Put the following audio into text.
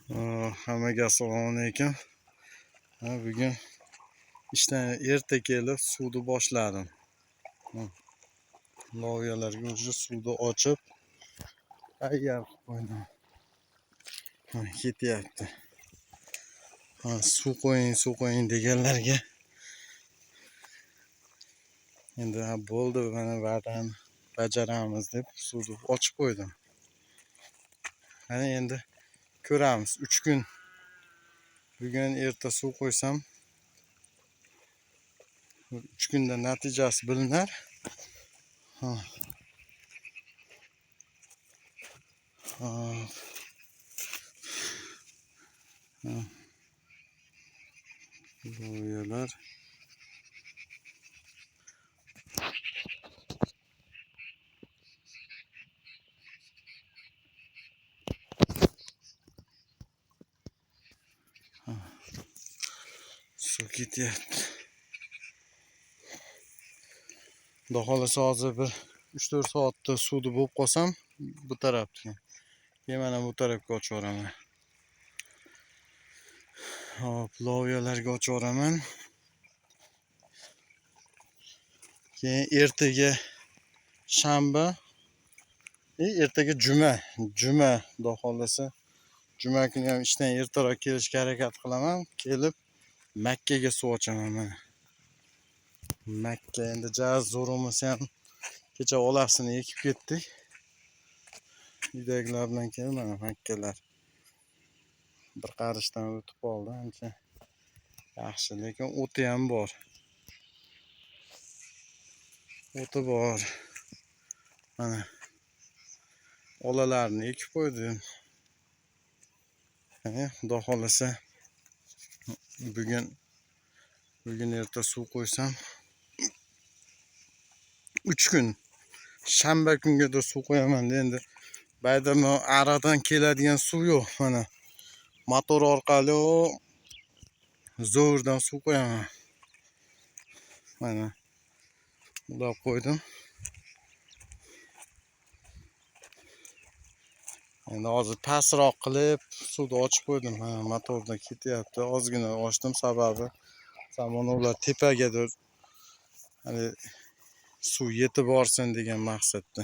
Hammaga assalomu alaykum. Bugun ishdan erta kelib suvni boshladim. Loviyalarga уже suvni ochib tayyor qilib qo'ydim. Ketyapti. Suv qo'ying, suv qo'ying deganlarga endi bo'ldi, mana va'dani bajaramiz deb suvni ochib qo'ydim. Mana endi ko'ramiz. 3 kun bugun erta suv qo'ysam 3 kunda natijasi bilinar. Loviyalar. Suv ketyapti. Xudo xohlasa hozir bir 3-4 soatda suvni bo'lib qolsam bu tarafga. Keyin mana bu tarafga ochib yuboraman. Hop, loviyalarga ochib yuboraman. Keyin ertaga shanba, ertaga juma. Juma xudo xohlasa juma kuni ham ishdan ertaroq kelishga harakat qilaman. Kelib Makkaga suv ochaman mana. Makka endi ja zo'r bo'lmasa ham kecha olasini ekib ketdik. Uydagilar bilan kelib mana makkalar bir qarishdan o'tib qoldi, ancha yaxshi, lekin o'ti ham bor. O'ti bor. Mana olalarni ekib qo'ydim. Xudo xohlasa bugun erta suv qo'ysam 3 kun shanba kungadir suv qo'yaman endi. Bayda ariqdan keladigan suv yo'q, mana motor orqali zo'rdan suv qo'yaman. Mana ulab qo'ydim. Endi hozir pastroq qilib suvni ochib qo'ydim. Mana motorda ketyapti. Ozgina ochdim, sababi zamonaviy tepagadir hali suv yetib borsin degan maqsadda.